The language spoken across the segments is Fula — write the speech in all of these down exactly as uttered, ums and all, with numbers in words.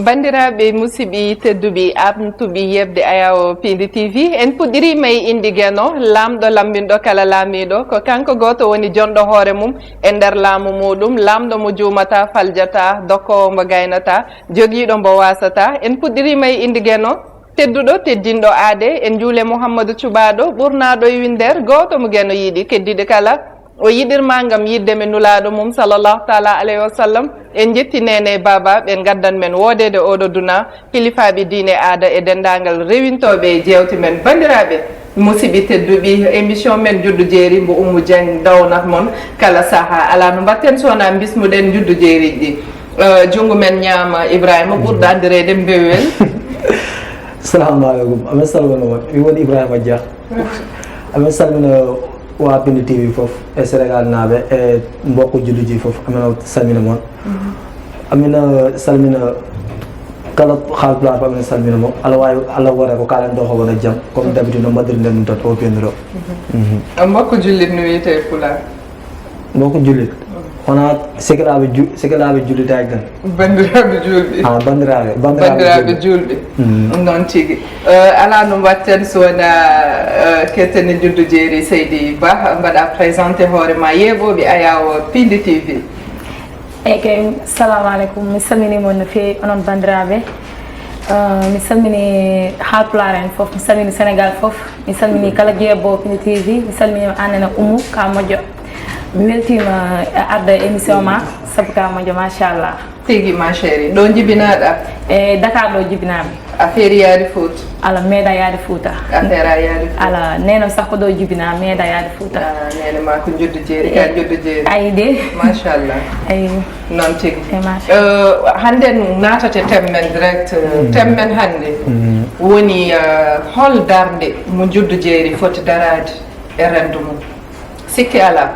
Banndiraaɓe musidɓe tedduɓe, artuɓe yeɓde Ayaawo Piindi T V, en puɗɗiriima e innde Geno, laamɗo lammbinɗo kala laamiiɗo. Ko kanko gooto woni jonɗo hoore mum e nder laamu muuɗum, laamɗo mo juumataa, faljataa, dokkoowo mbo gaynataa, jogiiɗo mbo waasataa. En puɗɗiriima e innde Geno, tedduɗo, teddinɗo aade. En njuule Muhammadu Cuɓaaɗo, ɓurnaaɗo e winndeer, gooto mo Geno yiɗi, keddiiɗo kala o yiɗirma ngam yiɗde men Nulaaɗo mum, sallallahu taala alayhi wa sallam. En njetti neene e baaba, ɓe ngaddan men woodeede ooɗo duna, kilifaaɓe diine, aada e denndaangal rewintooɓe e jeewte men. Banndiraaɓe, musidɓe tedduɓe, émission men Juddu Jeeri mbo Oumou Dieng dawnat mon kala sahaa. Alaa no mbaɗten so wonaa mbismuɗen juddu jeeriiɗi ɗi. Eh, junngo men ñaama, Ibrahima, ɓurɗo anndireede Mbewel. Salamu aleykum, amin salmina mon. Mi woni Ibrahima Dia. Amin salmina waa Piindi T V fof, e Sénégal naaɓe, e mbokko julluji fof, amin salmina mon. Amin salmina kala haalpulaar fof, amin salmina mo. Allah waawi, Allah waɗa ko kaalen ɗo ko wona jam, comme d'habitude no mbaɗirɗen ɗum tan o peeniro. Mbokko jullit no wiyetee e Pulaar? Mbokko jullit, wona sekiraaɓe ju-, sekiraaɓe jullitaaji tan. Banndiraaɓe juulɓe. Ah, banndiraaɓe, banndiraaɓe Banndiraaɓe julɓe. Juulɓe. Noon tigi. Eh, alaa no mbaɗten so wonaa, eh, kettene juddu jeeri, Seydi Bah, mbaɗa présenté hoore ma yeeɓooɓe Ayaawo Piindi T V. Eyyi kay, salamu aleykum, mi salmini mon no feewi, onon banndiraaɓe. Eh, mi salmini haalpulaar en fof, mi salmini Sénégal fof, mi salmini kala jeeɓoowo Piindi T V, mi salmini an nene Oumou, ka moƴƴo. Mi weltiima e arde e émission ma, sabu ka moƴƴo, machallah. Tigi, ma chérie, ɗo jibinaɗa? E Dakar ɗo jibinami. Affaire yaade Fouta? Ala, meeɗa yaade Fouta. Affaire a yaade Fouta? Ala, neenam sax ko ɗo jibina, meeɗa yaade Fouta. Ah, neene ma ko juddu jeeri, ka juddu jeeri. Ayi de. Machallah. Ayi. Noon tigi. E machallah. Eh, hannde en naatata thème men direct. Thème men hannde woni, eh, hol darnde mo juddu jeeri foti daraade e renndo mum? Sikke alaa,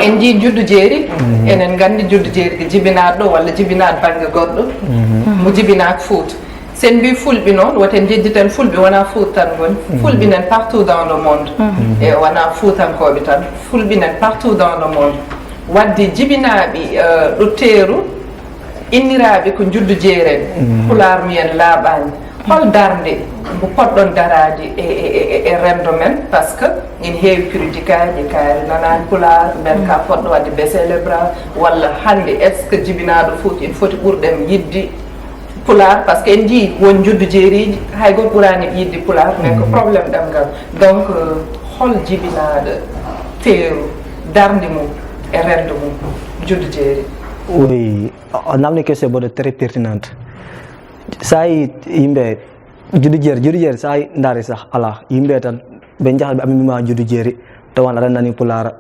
en njii juddu jeeri, enen nganndi juddu jeeri ko jibinaaɗo ɗo walla jibinaaɗo bannge goɗɗo, mo jibinaaka Fuuta. So en mbii Fulɓe noon, woto en njedditen Fulɓe, wonaa Fuuta tan ngoni. Fulɓe nan partout dans le monde. E wonaa Fuutankooɓe tan, Fulɓe nan partout dans le monde. Waɗde jibinaaɓe, eh, ɗo teeru, inniraaɓe ko juddu jeeri en, Pulaar mum en laaɓaani. Hol darnde mbo potɗon daraade e, e, e, e renndo men? Par ce que ina heewi critique aji, kaari nanaani Pulaar, mbiyata ka fotɗo waɗde baisser les bras, walla hannde, est-ce que jibinaaɗo Fuuta ina foti ɓurɗen yiɗde Pulaar? Par ce que en njii won juddu jeeriiji, hay gooto ɓuraani yiɗde Pulaar, mais ko problème ɗemngal. Donc, euh, hol jibinaaɗo teeru darnde mum e renndo mum, juddu jeeri? Oui, a, a namni question mboɗo très pertinente. Sa yi yimɓe juddu jeeri, juddu jeeri, sa yi ndaari sax, ala, yimɓe tan, ɓe njaha ɓe amima juddu jeeri, tawan aɗa nani Pulaar,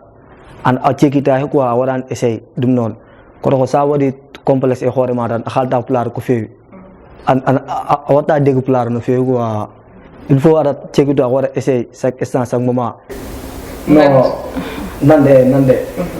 an a cekkitaaki quoi, a waɗaani essai, ɗum noon. Kono ko sa waɗi complexe e hoore ma tan, a haalta Pulaar ko feewi. An, an, a, a, a watta dégg Pulaar no feewi quoi. Il faut aɗa cekkito, a waɗa essai chaque instant, chaque moment. No, nande, nande.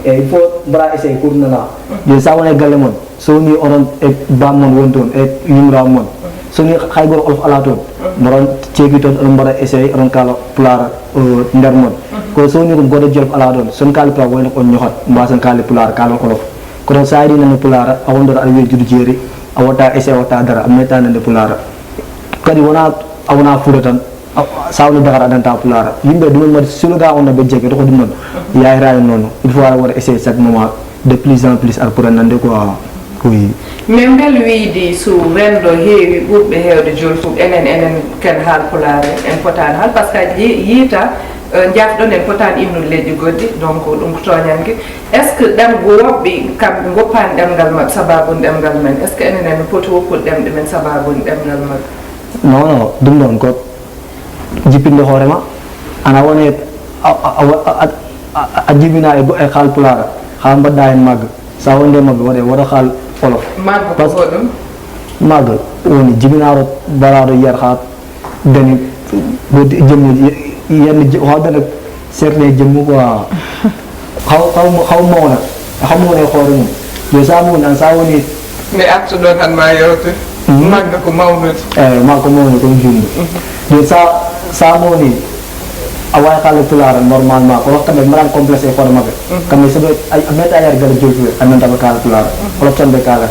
E il faut mbaɗa essai pour nana. Jooni sa woni e galle mon, so woni onon e bam mon woni toon, e yumiraɓe mon, so woni hay goto olof ala toon, mbaɗon cekkito, oɗon mbaɗa essai, oɗon kaala Pulaar, eh, nder mon. Ko so woni ko goto jolof ala toon, so on kaali Pulaar wayno on ñohat, mbasan kaali Pulaar, kaalon olof. Kono sa yiɗi nande Pulaar, a wondoro aɗa wiya juddu jeeri, a watta essai, a watta dara, a metta nande Pulaar. Kadi wona, a wona Fuuta tan, a, sa woni Dakar a nanta Pulaar. Yimɓe ɗum en mbaɗi slogan on no ɓe jagge, to ko ɗum noon. Yahira en noon. Il faut aɗa waɗa essai chaque moment, de plus en plus aɗa pota nande quoi. Oui. Min mbel wiydi so renndo heewi ɓurɓe heewde jolfuɓe, enen, enen ken haalpulaar en, en potaani haal, par ce que a yi-, yiita, eh, njaafɗon en potaani innude leƴƴi goɗɗi, donc ɗum ko tooñannge. Est-ce que ɗem-, woɓɓe kamɓe ngoppaani ɗemngal maɓɓe sababun ɗemngal men? Est-ce que enen en poti woppude ɗemɗe men sababun ɗemngal maɓɓe? Non, non, ɗum ɗon ko jippinde hoore ma. Ana wone a, a, a, a, a, a jibina e go-, e haalpulaar, haa mbaɗɗa heen magga. Sa wonde magga, waɗe, waɗa haal olof. Magga ko hoɗum? Magga woni jibinaaro, baraaɗo yiyata haa dañi goɗɗi jemmuuji, yenn je-, haa daña certains jemmu quoi. Haw, haw, haw mawna, haw mawna e hoore mum. Yo sa mawni, an sa woni. Mi artuɗo tan ma yewte. Mhm. Magga ko mawnude. Eyi, magga ko mawnude, ko ɗum jumɗo. Mhm. Yo sa, sa mawni, A wawi kaala pulaar normalement, kono kamɓe mbaɗan complexe e koore maɓɓe. Kamɓe soɓe a meta yar galle joltuɓe, a nanta ɓe kaala pulaar. Wolof tan ɓe kaala.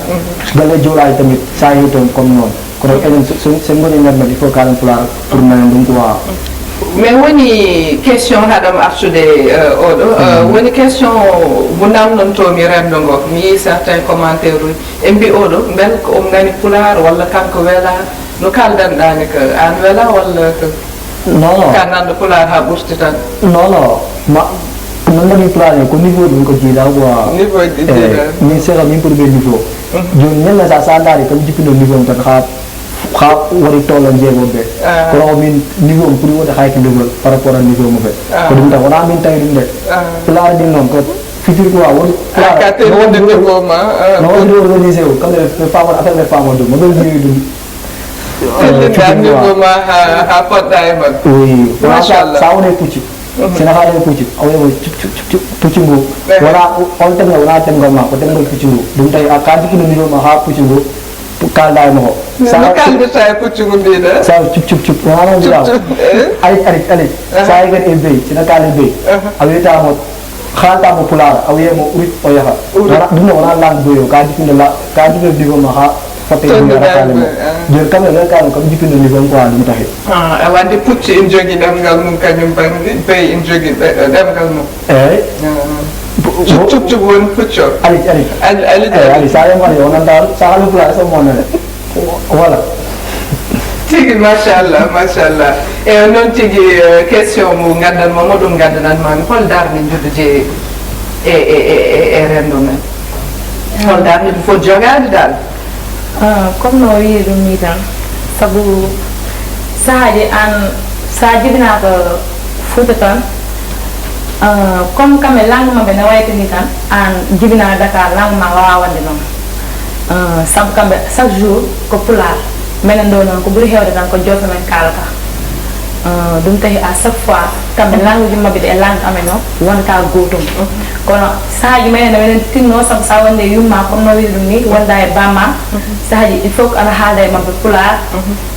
Galle joolaaji tamit, sa yehi toon comme noon. Kono enen so, so, so en ngoni e nder men, il faut kaalen pulaar pour nanen ɗum quoi. Mais woni question haɗam artude, euh, oɗo, euh, woni question mo namnontomi renndo ngo. Mi yii certains commentaire uji, ɓe mbi oɗo mbel ko omo nani pulaar walla kanko wela? No kaldanɗaani ko, an wela walla ko? Non, non. Ka nanɗo pulaar ha ɓurti tan. Non, non. Ma, non, non, pulaar ko niveau ɗum ko jiiɗa quoi. Niveau ɗi jiiɗa. Min sera min pour ɓe niveau. Joni ñande sa, sa ndaari kam jippino niveau am tan ha, ha waɗi tolo jeegoɓe. Kono min niveau am ɓuri wonde hay ko level par rapport à niveau maɓɓe. Ko ɗum tan wona min tawi ɗum de. Pulaar ɗin noon ko futur quoi woni. A ka tewde niveau ma. No woni organisé o kamɓe ɓe fama affaire ɓe fama ɗum maɓe mbiwi ɗum. Tellinde anndingo ma ha ha poɗɗa e maɓɓe. Oui. Wona sa Machallah. Sa woni e pucci. Sena haala e pucci a wiyamo pucci ngu. Wona on temgal wona temgal ma ko temgal pucci ngu. Ɗum tawi a ka jikino niveau ma ha pucci ngu kalda e makko. No kaldirta e pucci ngu mbiɗa? Sa cup cup cup wona noon mbiɗa. Alit alit alit. Sa yi kadi e beyi sena kaali e beyi a wiyatamo. Haalta mo pulaar a wiye mo urit o yaha. Wona ɗum ne wona langue boyo ka jippinde la ka jippinde niveau ma ha fotte. Joni kamɓe ɓen kaɗum kam jippinde niveau ko ha ɗum tahi. A wande pucci en jogi ɗemngal mum kañum bangɗi bey en jogi ɗemngal mum. Eyyi. Cup cup woni pucco. Ali ali. Ali ali. Eyyi ali sa yom ali o nanta sa haali pulaar so mo nane. Voilà. Tigi machallah machallah. E noon tigi question mo gaddanma mo ɗum gaddananmami hol darde juddu jeeri e e e e rendo men? Hol darde ɗum foti jogaade dal? Comme no wiiri ɗum ni tan sabu sahaaji an sa jibinaka Fouta tan. Comme kamɓe langue maɓɓe ne wayta ni tan an jibina Dakar langue ma wawa wonde noon. Sabu kamɓe chaque jour ko pulaar. Menen ɗo noon ko ɓuri hewde tan ko joofe men kaalata. Ɗum tahi à chaque fois kamɓe langue ji maɓɓe ɗi e langue amen o wonata gootum. Kono sahaaji men ene menen tinno sabu sa wonde yumma comme no wiiri ɗum ni wonda e bamma. Sahaaji il faut que aɗa haalda e maɓɓe pulaar.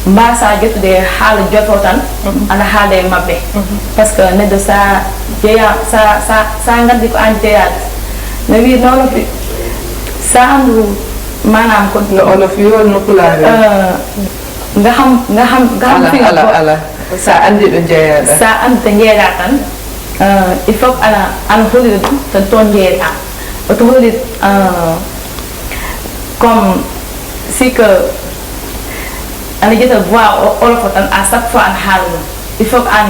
Mbasa ƴettude haala joto tan. Aɗa haalda e maɓɓe. Parce que neɗɗo sa jeeya sa sa sa gaddi ko an jeeyaɗo. No wiir noon no fi sa andu manam ko no ono fi hol no pulaar. Nga xam nga xam nga xam fi nga ala ala. Sa andi ɗo jeeyaɗa sa andi to jeeyaɗa tan. Il faut ana ana holira ɗum tan toon jeeyaɗa. Oto holir comme si que ana ƴetta voix olof o tan à chaque fois ana haala ɗum. Il faut que an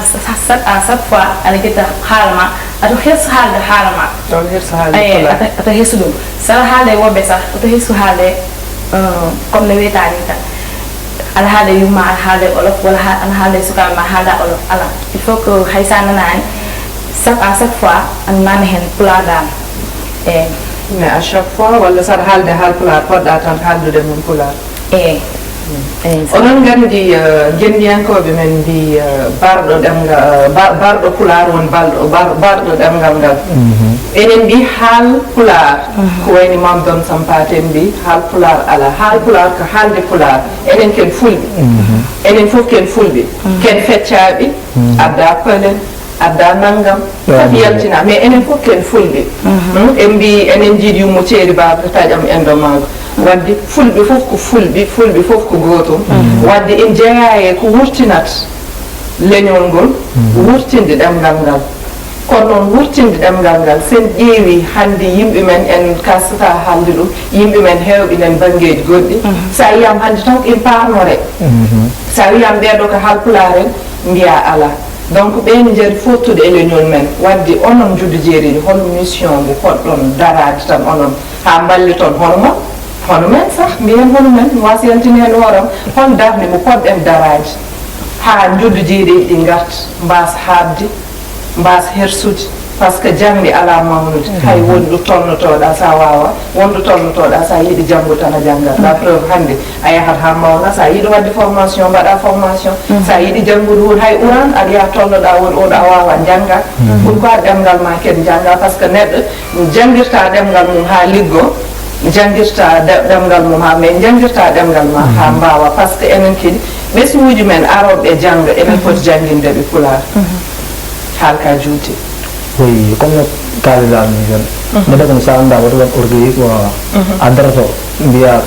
à chaque fois ana ƴetta haala ma ato herso haalde haala ma. Ɗon herso haalde pulaar. Ato herso ɗum sara haalde e woɓɓe sah oto herso haalde. Comme no wiyata ni tan aɗa haalde yumma aɗa haalde olof walla ana haalde sukaɓe ma haalda olof ala. Il faut que hay sa nanani chaque à chaque fois ana nana hen pulaar dal. Eyyi. Mais à chaque fois walla saɗa haalde haal pulaar poɗɗa tan haaldude mum pulaar. Eyyi. Onon nganndi ngenndiyankooɓe men mbii barɗo ɗemngal barɗo pulaar won balɗo barɗo ɗemngal ngal. Enen mbii haal pulaar ko wayni Mame Done Sampaate en mbii haal pulaar alaa, haal pulaar ko haalde pulaar. Enen ken fulɓe, enen fof ken fulɓe, ken feccaaɓe, adda pëlen, adda nanngam, fof yaltina, mais enen fof ken fulɓe. En mbii enen njiiɗi yummo ceeri baaba taƴam endo maago. Wadde fulɓe fof ko fulɓe, fulɓe fof ko gootum. Wadde en jeyaa e ko wurtinat leñol ngol, wurtinde ɗemngal ngal. Kono noon wurtinde ɗemngal ngal, so en ƴeewii hannde yimɓe men, en kastataa haalde ɗum, yimɓe men heewɓe nen banngeeji goɗɗi, so a yiyam hannde taw ko en paarnoree, so a wiyam ɓeeɗo ko haalpulaar en, mbiyaa alaa. Donc ɓeen njari fottude e leñol men, wadde onon njuddu jeeriiɗo, hol mission mo koɗɗon daraade tan onon haa mballiton hono mon, hono men sah, mbiyen hono men, mi waasa yaltinde heen hooram, hol darnde mo koɗɗen daraade haa njuddu jeeriiɗi ɗi ngarta mbaasa haaɗde, mbaasa hersude, parce que jaŋde alaa mawnude, hay won ɗo tolnotooɗaa so a waawaa, won ɗo tolnotooɗaa so a yiɗi janngo tan a janngat, la preuve hannde a yahat haa mawna, so a yiɗi waɗde formation mbaɗaa formation, so a yiɗi janngude huunde hay uran aɗa yaha tolnoɗaa won oɗo a waawaa njanngaa, pourquoi ɗemngal ma kadi njanngaa, parce que neɗɗo janngirta ɗemngal mum haa liggo, janngirta ɗemngal mum haa mais janngirta ɗemngal ma haa mbaawa, parce que enen kadi ɓesnguuji men arooɓe e jannga enen poti jannginde ɓe pulaar. Haalka juuti. Oui, comme no kaalirɗaa nii tan, neɗɗo kam so anndaa wota waɗ orgueil quoi. A daroto mbiyaa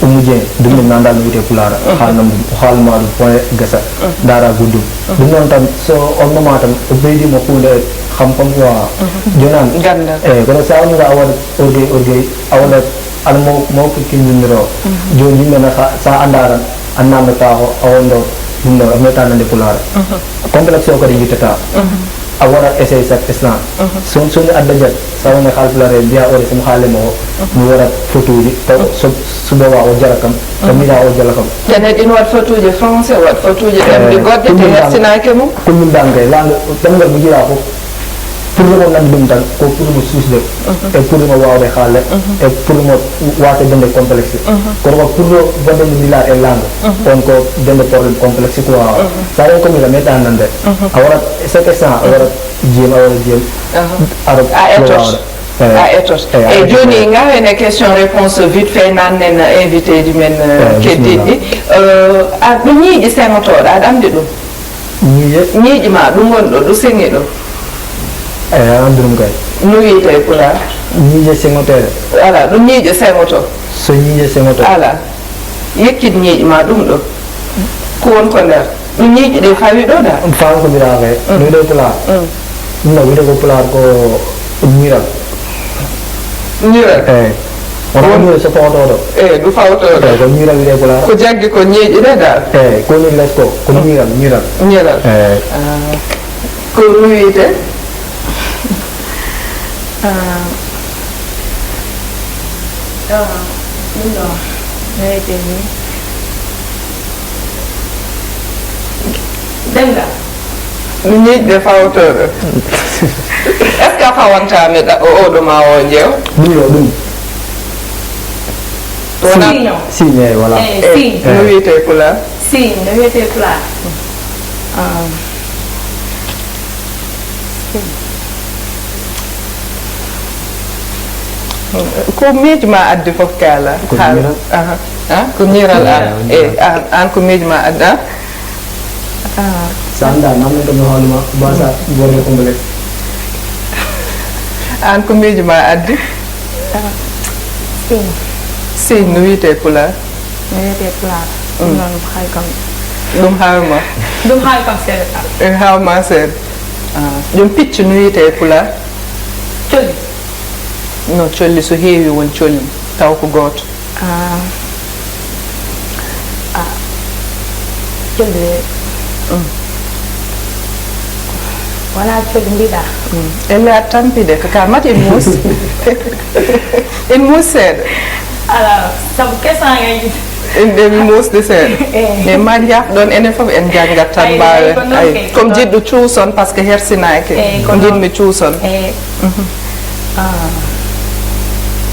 Oumou Dieng, ɗum min nanndal no wiyetee Pulaar, haalnam ɗum, o haalnuma ɗum point gasa, ndaara goɗɗum. Ɗum noon tan, so on mama tan o ɓeydiima huunde e xam-xam quoi. Jooni aan, Ganndal. Eey, kono so a wonii a waɗat orgueil, orgueil, a waɗat almo mawko kinndindiroo. Jooni yimɓe na sa anndaa tan, a naamndataa ko a wonɗo ɗum ɗo, a meetaa nande Pulaar. Complexe o kadi yittetaa. A waɗat essai chaque instant. So so mi adda jat, so a wonii haalpulaar e mbiyaa oɗo so mi haalii mo o, mi waɗat photoji, taw so subooba o jala kam, taw mbiɗa o jala kam. Tene ɗin waɗ photoji français, waɗ photoji ɗemɗe goɗɗe te hersinaaki mum. Kullum ɗan kay, laamɗo ɗemngal mo jiraa fof, pour ɗum nande ɗum tan, ko pour mo suusde, e pour mo waawde haalde, e pour mo waasde dañde complexe. Kono ko pour ɗo waɗde mo ndilaa e laamɗo, on ko dañde problème complexe quoi. So a won ko mi la meetaa nande, a waɗat chaque instant, a waɗat jéem, a waɗat jéem. Aɗa A ettoto. A ettoto. Eyi, jooni, ngaa heen e question réponse vite fait, naannen invité ji men keddinɗi. A ɗum ñiiƴe seŋotooɗo, aɗa anndi ɗum? Ñiiƴe? Ñiiƴe ma, ɗum woni ɗo, ɗo seŋi ɗo. Eyi, a anndi ɗum kay. No wiyetee e Pulaar? Ñiiƴe seŋoteeɗe. Alaa, ɗum ñiiƴe seŋoto. So ñiiƴe seŋoto. Alaa. Yeccit ñiiƴe ma ɗum ɗo. Ko won ko nder? Ɗum ñiiƴe ɗe fawi ɗo da? Ɗum fawi ko mbiɗa kay. No wiyetee Pulaar. Ɗum no wiyetee ko Pulaar ko ñiiral. Ñiiral? Eyi. Won ko ñiiral so fawotooɗo. Eyi, ɗum fawotooɗo. Eyi, ko ñiiral wiyetee Pulaar. Ko jaggi ko ñiiƴe ɗe da? Eyi, ko woni les ko, ko ñiiral, ñiiral. Ñiiral. Eyi. Ko ɗum wiyetee? Ɗum ɗo, no wiyetee ni? Demngal. Mi ñiiƴde fawtooɗo. Est-ce que a fawantaa mi ɗa- o- oɗo ma o jeew? Ɗum yo ɗum. Wona Signe. Signe, eyi, voilà. Eh, signe. No wiyetee Pulaar? Signe, no wiyetee Pulaar? Ah. Ko miijo ma addi fof kaala. Ko ñiiral. Aha. Ah, ko ñiiral an. Ñiiral. Eh, an, an ko miijo ma addi, ah? So anndaa, naamne kam no haalnuma, mbasa wonde complexe. An ko miijo ma addi? Signe. Signe no wiyetee Pulaar? No wiyetee Pulaar. Ɗum noon hay kam. Ɗum haawi ma? Ɗum haawi kam seeɗa kam. Ɗum haawi ma seeɗa. Ah, ɗum piccu no wiyetee Pulaar? Colli. No, colli so heewi won colli, taw ko gooto. Ah. Ah. Colli de. Wonaa colli mbiɗa. Elle a tampi de, ko ka mat en muus. En muus seeɗa. Ala, sabu kesaŋeeji. En ɗeɓi muusde seeɗa. Eh. Mais ma njaaf ɗoon enen fof en janngat tan Ay, mbaawen. ay, ko noon Ay, kay, comme ko jiɗɗo cuuson, parce que hersinaki. Eh, ko noon. Jiɗmi cuuson. Eh. Ah.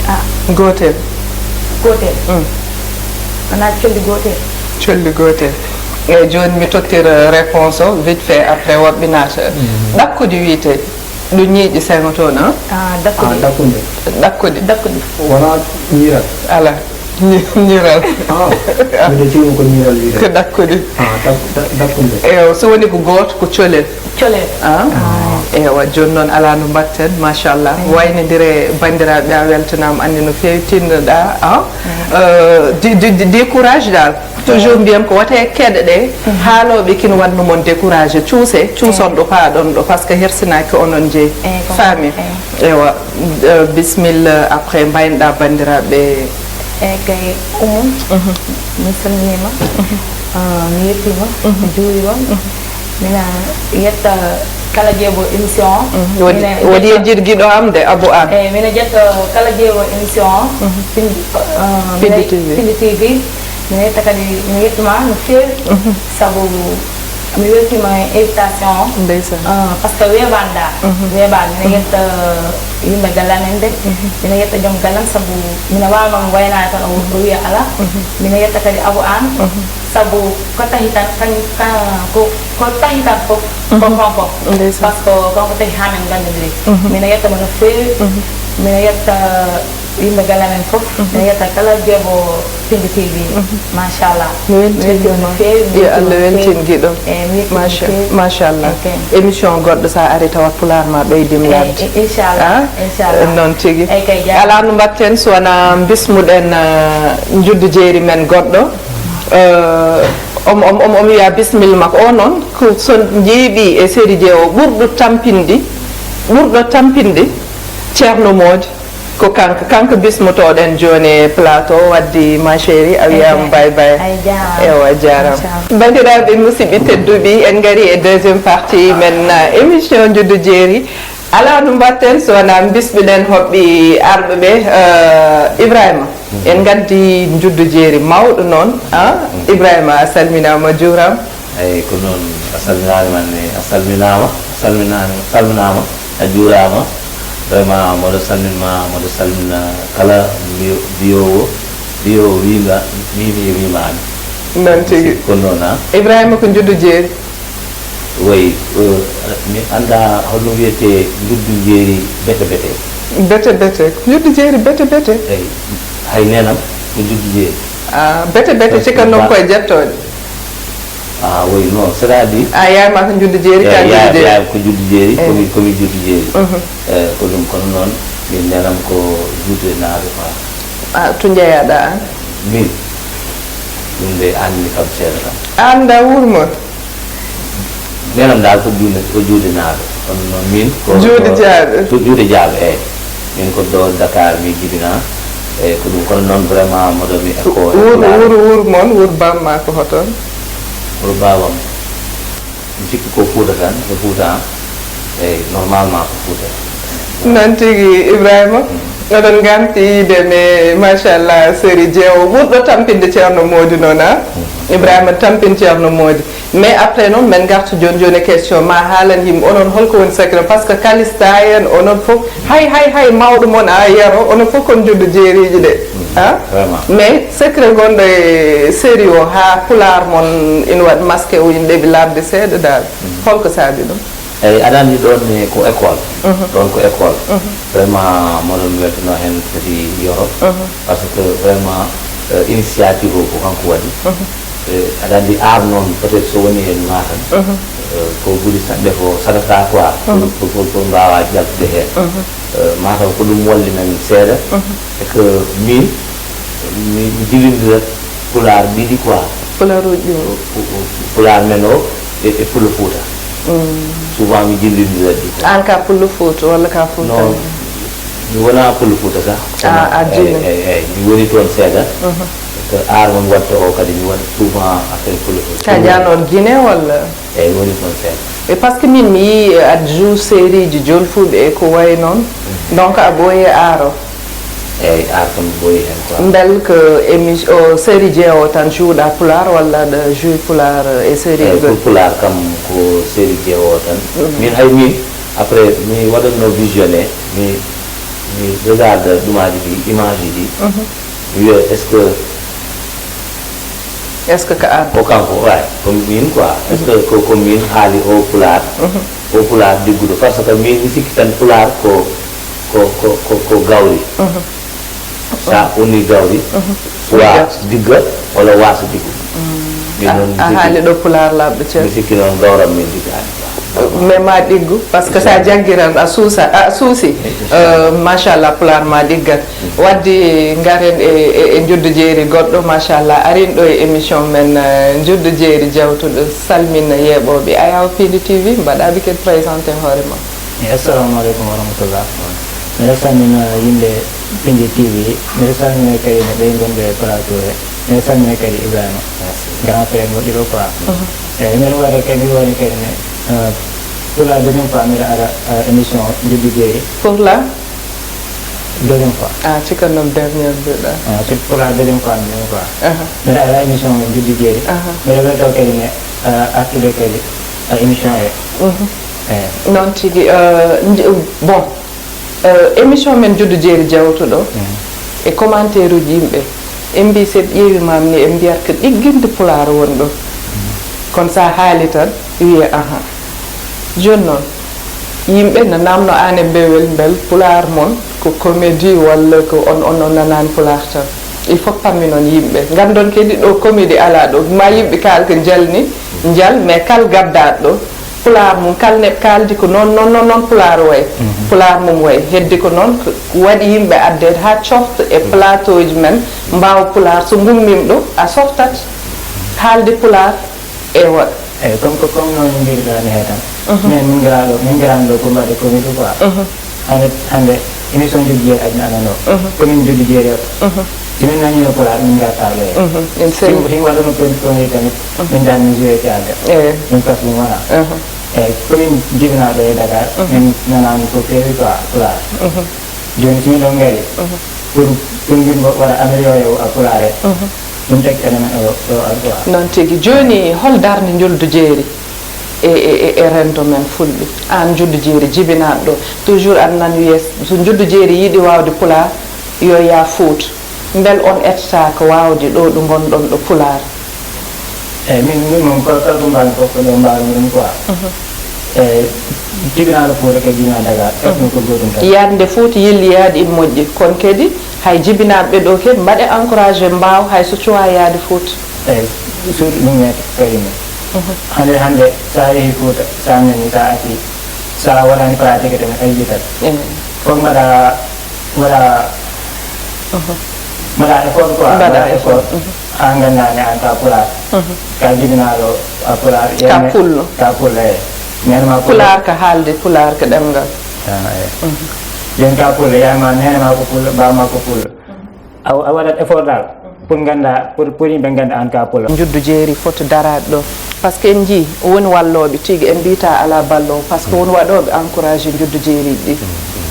Ah. Gootel. Gootel. Wonaa colli gootel. Colli gootel. Eyi, jooni mi tottira réponse o vite fait, après woɓɓe naata. Ɗakkudi wiyetee. Ɗum ñiiƴe seŋotoo, non? Ah, dakkude. Ah, dakkude. Ɗakkudi. Dakkude. Wonaa ñiiral. Alaa. Ñi- Ñiiral. Ah, mbiɗo jiɗi ko ñiiral wiyetee. Ko ɗakkudi. Ah, dak- dak- dakkude. Eyo, so woni ko gooto, ko colel. Colel. Ah? Ewa, jooni noon alaa no mbaɗten, machallah. Waynondire banndiraaɓe, a weltanaama, anndi no feewi tinnoɗaa, ah? Euh, di, di, di, décourage dal. Toujours mbiyam ko wate keɗe ɗe, haalooɓe kin wannu mon découragé, cuuse, cuuson ɗo paaɗon ɗo, parce que hersinaaki onon jeyi. Eyi, ko Faami? Eyi. Ewa, euh, bismilla, après mbaynoɗaa banndiraaɓe. Eyi kay, Oumou, mi salminiima, ah, mi yettiima, mi juuriima. Mina yetta kala jeeɓo émission o. Waɗi, Mina waɗi e jetta- jirgiɗo am de, Abou Anne. Eyi, mina jetta kala jeeɓo émission o. Pindi, ah, Pindi mina- T V. Pindi T V. Mi yetta kadi, mi yettuma no feewi. Sabu mi weltiima e invitation o. Ndeysaan. Ah, parce que weeɓaani da. Weeɓaani. Mina yetta yimɓe galle amen ɓe. Mina yetta joom galle am sabu mina waawno mi waynaade tan o o wiya alaa. Mina yetta kadi Abou Anne. Sabu ko tahi tan, kañ-, ka-, ko, ko tahi tan fof, ko kanko. Ndeysaan. Parce que kanko tahi haa min nganndondiri. Mina yetta mo no feewi. Mino yetta yimɓe galle amen fof. Mino yetta kala jeeɓo Pindi T V. Machallah. Mi weltiima. Mi weltiima no feewi, mi Yo weltiima Allah no feewi. Weltin giɗo. Eyi, mi weltiima no Macha- feewi. Machallah. Eyi, kay. Émission goɗɗo, so a ari tawat pulaar ma ɓeydim Eyi, ladde. I- inchallah. Ah? Inchallah. Noon tigi. Eyi, kay, jaaraama. Alaa no mbaɗten so wonaa mbismuɗen, ah, njuddu jeeri men goɗɗo. Eh, om- om- om- omo wiya bismilla makko o noon ko so njeeɓi e série jeewo ɓurɗo tampinde, ɓurɗo tampinde Ceerno Moodi. Ko kanko, kanko bismotoɗen jooni e plateau, waddi ma chérie, a wiyaama Eyi, bye bye. Eyi, jaaraama. Ewa, jaaraama. Machallah. Banndiraaɓe musidɓe tedduɓe, en ngari e deuxième partie men, uh, émission Njuddu Jeeri. Alaa no mbaɗten so wonaa mbismiɗen hoɓɓe arɓe ɓe, uh, Ibrahima. En ngaddi njuddu jeeri mawɗo noon, ah, Ibrahima, a salminaama, a juuraama. Eyi, ko noon, a salminaama, ne, a salminaama, a salminaama, a salminaama, a juuraama. Vraiment, mboɗo salmin ma, mboɗo salmina kala mbiyo-, mbiyoowo, mbiyoowo wiinga, miimi e miimaami. Noon tigi. Ko noon, ah. Ibrahima, ko njuddu jeeri. Woy, eh, mi anndaa holno wiyetee njuddu jeeri bete bete. Bete bete. Njuddu jeeri bete bete? Eyi, hay neenam ko njuddu jeeri. Ah, bete bete, parce que cika noon ba- koye jettooje. Ah, woy, non, c'est-à-dire A yaay ma ko njuddu jeeri, ka Eyi, njuddu yaay, jeeri. Yaay ko njuddu jeeri, ko Eyi. mi, ko mi njuddu jeeri. Mhm. Eh, ko ɗum, kono noon, min neenam ko juuɗe naaɓe quoi. Ah, to njeyaɗa aan? Min? Ɗum de anndi kam seeɗa kam. Aan da wuur mon? Neenam daal ko juuɗe, ko juuɗe naaɓe. Kono noon min ko Juuɗe ɗo, jaaɓe. Ko juuɗe jaaɓe, eyi. Min ko ɗo Dakar mi jibinaa. Eyi, ko ɗum. Kono noon vraiment mboɗo mi ekko Wuur, wuur, wuur mon, wuur baam ma ko hoton? Wuur baabam. Mi sikki ko Fuuta tan, ko Fuuta, ah. Eyi, normalement ko Fuuta. Noon tigi, Ibrahima. Mm. Oɗon nganti yiide mi, machallah, série jeewo ɓurɗo tampinde Ceerno Moodi noon, ah? Mm. Ibrahima tampin Ceerno Moodi. Mais après noon, men ngarta jooni jooni e question, ma haalan yimɓe, onon holko woni secret? Parce que kalista en, onon fof, hay, hay, hay, mawɗo mon a Yero, onon fof kon njuddu jeeriiji ɗe. Mm, ah? Vraiment. Mais secret gonɗo e série o, haa pulaar mon ina waɗi masque o, ina ɗeɓi laaɓde seeɗa daal. Mm. Holko saabi ɗum? Eyi, aɗa anndi ɗoon ne ko école. Mhm. Ɗoon ko école. Mhm. Vraiment, moɗon weltano heen kadi Yoro. Mhm. Parce que vraiment, eh, initiative o ko kanko waɗi. Mhm. Eh, aɗa anndi aar noon, peut-être so woni e Matam, Mhm. eh, ko ɓuri saɗde ko saɗata quoi, pour, Mhm. pour, pour, pour mbaawa jaltude heen. Mhm. Eh, mataw ko ɗum walli men seeɗa. Mhm. E que min, mi, mi jillindira pulaar ɗiɗi quoi. Pulaaruuji ɗi woni? Pu-, pu-, pulaar men o e, e Pullo Fuuta. Mm. Souvent mi jillindira ɗi quoi. Aan ka Pullo Fuuta walla ka Fuuta? Non, mi wona Pullo Fuuta sax. Ah, a Guinée. Eyi, eyi, eyi. Mi woni toon seeɗa. Mhm. E que aar mo mi watta o kadi mi waɗa souvent affaire Pullo Fuuta. Ka jaan on Guinée walla? Eyi, woni toon seeɗa. E parce que min mi yii aɗa joue sérieji jolfuɓe e ko wayi noon. Mhm. Donc a ɓooyi e aar o. Eyi, aar kam mi ɓooyi heen quoi. Mbel ko émi-, o série jeewo tan joueɗa pulaar walla aɗa joue pulaar e série Eyi, goɗɗi? Pour pulaar kam ko série jeewo tan. Mhm. Min hay min, après mi waɗatno visionné, mi, mi regarde ɗumaaji ɗi, image ji ɗi. Mhm. Mi wiya, est-ce que Est-ce que ko aan? Ko kanko, waay, ko min quoi. Est-ce que ko, ko min haali o pulaar? Mhm. O pulaar digguɗo. Parce que min mi sikki tan pulaar ko, ko, ko, ko, ko gawri. Mhm. Sa woni gawri, Mhm. soit Digga. Digga, walla waasa diggu. Mm. Min A, noon mi a sikki haali ɗo pulaar laaɓɗo ceer. Mi sikki noon gawram min diggaani quoi. Mais ma ɗiggu, parce que sa Inchallah. Janngiran, a suusa, a suusi. Inchallah. Euh, machallah, pulaar ma ɗiggat. Wadde ngaren e, e, e njuddu jeeri goɗɗo, machallah, arin ɗo e émission men, euh, njuddu jeeri jawtuɗo, salmina yeeɓooɓe Ayaw Pindi T V, mbaɗa biket présenté hoore ma. Eyi, assalamu aleykum wa rahmatullah. Mbiɗa salmina yimɓe Pindi T V, mbiɗa salmina kadi no ɓe ngonɓe e plateau he, mbiɗa salmina kadi Ibrahima, Merci. Grand frère moƴƴuɗo quoi. Mhm. Eyi, mbiɗa waɗa kadi, mbiɗa waɗa kadi ne, euh, pour la deuxième fois, mbiɗa ara, euh, émission njuddu jeeri. Pour la? Deuxième fois. Ah, cikkan noon dernière mbiɗa. Ah, c'est pour la deuxième fois, deuxième fois. Aha. Mbiɗa ara émission njuddu jeeri. Aha. Mbiɗa welto kadi ne, euh, artude kadi, euh, émission he. Mhm. Eyi. Noon tigi, euh, nj-, bon, euh, émission men njuddu jeeri jawtuɗo, Mhm. e commentaire uji yimɓe, en mbi so ɓe ƴeewi ma ni, en mbiyat ko ɗigginde pulaar woni ɗo. Mhm. Kono sa haali tan, wiye aha. Jooni noon, Yimɓe na namno aan e bewel mbel pulaar mon ko comédie walla ko on on on nanaani pulaar tan. Il faut pamminon yimɓe. Nganndon kadi ɗo comédie alaa ɗo. Ma yimɓe kaal ko njalni, njal, mais kal gaddaaɗo ɗo, pulaar mum, kal neɗɗo kaaldi ko noon, noon, noon, noon pulaar wayi. Pulaar mum wayi. Heddi ko noon ko waɗi yimɓe addeede haa cofta e plateau ji men, mbaawa pulaar. So ngummiima ɗo, a softat haalde pulaar. Ewa. Eyi, comme ko comme noon mbirɗaa mi hee tan. Min, min ngaraaɗo, min ngaraano ɗo pour mbaɗde comédie quoi. Hannde, hannde émission Juddu Jeeri aduna amen o. Ko min Juddu Jeeri o. Si min nanii no pulaar, min ngartaa ɗo. Himo, himo waɗa no produit ko nii tamit. Min daan min joué théâtre. Min pas ɗum wona. Eyi, ko min jibinaaɗo e Dakar, min nanaani ko feewi quoi pulaar. Jooni si min ɗon ngari, pour, pour min mbo-, waɗa amélioré o a pulaar e. Ɗum tagi enen men o, o ar quoi. Noon tigi. Jooni, hol darnde Njuldu Jeeri e, e, e, e renndo men Fulɓe? Aan Njuldu Jeeri jibinaaɗo ɗo, toujours aɗa nana wiyee, so Njuldu Jeeri yiɗi waawde pulaar, yo yah Fuuta. Mbel on etataa ko waawde ɗo ɗo ngonɗon ɗo pulaar? Eyi, min, min noon, ko, kala ko mbaawmi fof, ko ɗo mbaawmi ɗum quoi. Eyi, jibinaaɗo Fuuta kadi jibinaaɗo Dakar, fof ko gootum tan. Yaade nde Fuuta yilli yaade ina moƴƴi, kono kadi hay jibinaaɓe ɓe ɗo kadi mbaɗe encouragé, mbaawa hay so cuwaa yaade Fuuta. Eyi, surtout ɗum ne kadi ne. Hannde, hannde, so a yehii Fuuta, so a nanii, so a artii, so a waɗaani pratiqué tan, a yiitat. Fof mbaɗa, mbaɗa, mbaɗa effort quoi, mbaɗa effort. Haa nganndaa ne aan ka pulaar. Ka jibinaaɗo a pulaar. Ka pullo. Ka pullo, eyi. Neene ma pullo. Pulaar ka haalde, pulaar ka ɗemngal. Ah, eyi. Jooni ka pullo, yaay ma, neene ma ko pullo, baaba ma ko pullo. A, a waɗat effort daal pour ngannda, pour, pour yimɓe ngannda aan ka pulaar. Njuddu Jeeri foto daraade ɗo. Par ce que en njii won wallooɓe tigi, en mbiyataa alaa balloowo, par ce que won waɗooɓe encouragé Njuddu Jeeriiji ɗi.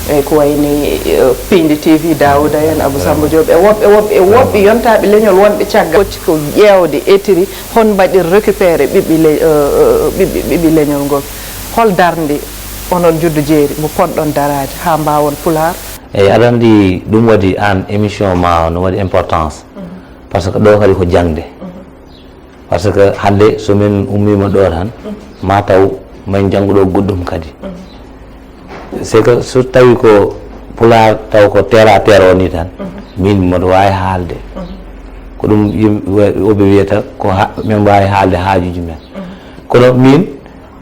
Eyi, ko wayi ni, eh, Piindi T V, Daouda en, Abou Samba Diop, e woɓɓe, woɓɓe, e woɓɓe yontaaɓe leñol wonɓe caggal. Hocci ko ƴeewde, etiri, hon mbaɗir récupéré ɓiɓɓe le-, eh, eh, ɓiɓɓe, ɓiɓɓe leñol ngol. Hol darnde onon Njuddu Jeeri mbo potɗon daraade haa mbaawon pulaar? Eyi, aɗa anndi ɗum waɗi aan émission ma o no waɗi importance. Par ce que ɗo kadi ko jaŋde. Par ce que hannde so min ummiima ɗo tan, ma taw min njanngu ɗo goɗɗum kadi. C'est que so tawi ko pulaar taw ko terre à terre o ni tan, min mboɗo waawi haalde. Ko ɗum yim-, we-, woɓɓe wiyata ko ha-, min mbaawi haalde haajuuji men. Kono min,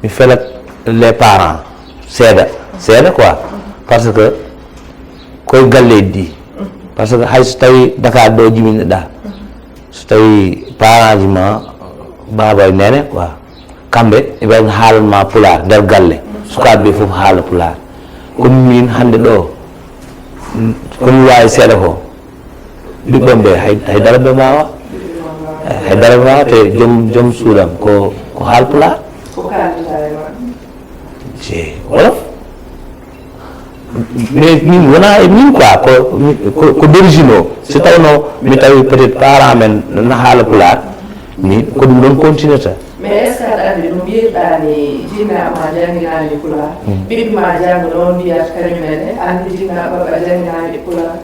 mi felat les parents seeɗa, seeɗa quoi. Par ce que koye galleeji ɗi. Par ce que hay so tawi Dakar ɗo jibinɗa, so tawi parents ji ma, baaba e neene quoi, kamɓe eɓe haalan ma pulaar nder galle, sukaaɓe ɓe fof haala pulaar. Kono min hannde ɗo, ko mi waawi seeɗa ko, ɓiɓɓe ɓe hay, hay dara ɓe mbaawa. Hay dara ɓe mbaawa, te joom, joom suudam ko, ko haal pulaar. Ko kaalduɗaa e maɓɓe? Je, wolof. Mais min wona e min quoi, ko, ko, ko d'origine o. Si tawno mi tawi peut-être parent men na haala pulaar, mi ko ɗum ɗon continue ta. Mais est-ce que aɗa anndi ɗum mbirɗaa ni, jinnaaɓe ma jannginaani pulaar, ɓiɓɓe ma janngo noon mbiyata kañum en e, anndi jinnaaɓe maɓɓe a jannginaani ɓe pulaar?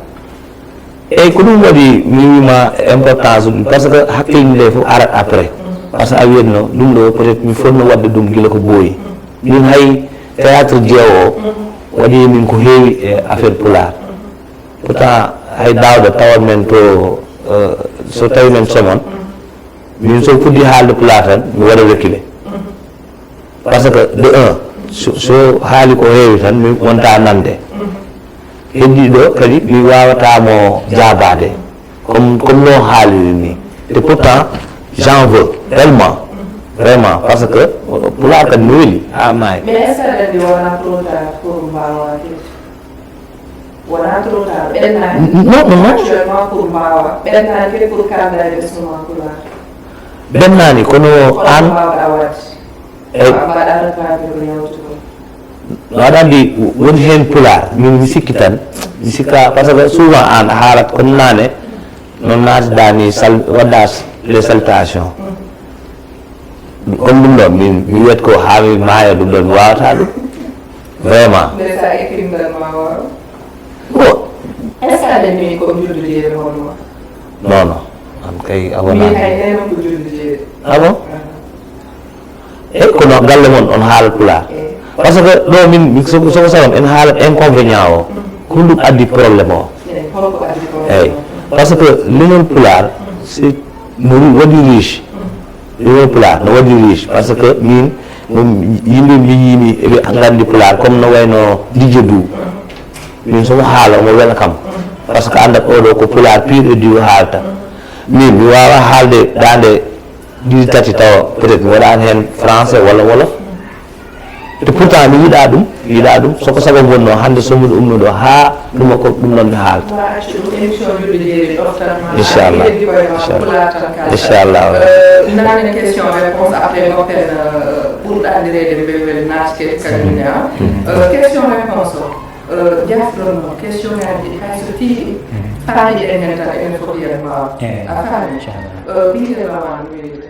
Eyyi, ko ɗum waɗi mi wiima importance ɗum, par ce que hakkille nde fof arat après. Par ce que a wiyatno ɗum ɗo peut-être mi fotno waɗde ɗum gila ko ɓooyi. Min hay théâtre jeewo o waɗi min ko heewi e affaire pulaar. Pourtant hay Daouda tawat men to, euh, so tawi men somon, min so fuɗɗi haalde pulaar tan mi waɗa reculer. Par ce que de un, so, so haali ko heewi tan mi wonta nande. Heddi ɗo kadi mi wawata mo jaabaade. Comme, comme no haaliri ni. Et pourtant, j'en veux tellement. Vraiment, parce que, euh, pulaar kadi no weli, haa maayi. Mais est-ce que aɗa anndi wona trop tard pour mbaawa kadi? Wona trop tard, ɓennaani. Non, non, non. Actuellement pour mbaawa. Ɓennaani kadi pour kaalda e ɓesngu ma pulaar. Ɓennaani, kono aan. Kono ko mbaawɗa waɗde? Eyi. Mbaɗa rattrapé ko yawti ko. No aɗa anndi woni heen pulaar, min mi sikki tan, mi sikka, par ce que souvent aan a haalat kono naane, noon naatiɗaa ni sal-, waɗɗa les salutations. Comme ɗum ɗoon, min mi wiyat ko haa mi maaya ɗum ɗoon, mi waawata ɗum. Vraiment. Nde sa ekkirimɗan ma waro. Bon. Est-ce que aɗa anndi min ko Njuldu Jeeri hono ma? Non, non. Aan kay a wonaa. Min hay neene ko Njuldu Jeeri. Ah bon? Eyi, kono galle mon on haalat pulaar? Eyi. Par ce que ɗo min soko soko sagam en haalat inconvénient o, ko ɗum addi problème o. Eyyi, par ce que leñol pulaar si no waɗi riche. Leñol pulaar no waɗi riche par ce que min ɗum yimɓe mbiyiimi eɓe nganndi pulaar comme no wayno Didier Dou. Min somo haala omo wela kam, par ce que anndat oɗo ko pulaar pur et dur haalta. Min mi waawa haalde daande ɗiɗi tati tawa peut-être mi waɗaani heen français walla wolof. Te pourtant mi yiɗa ɗum, mi yiɗa ɗum soko sago wonno hannde somude umnuɗo haa ɗuma ko ɗum noon mi haalta. Inchallah. Inchallah. Nanen question réponse après goppen ɓurɗo andireede mbewel naatke kañumne a question réponse o. Jafɗon noon question ngaji hay so tiiɗi faali en hen tan enen fof yen mbaawa a faami. Ɓingel rawaano wiyde.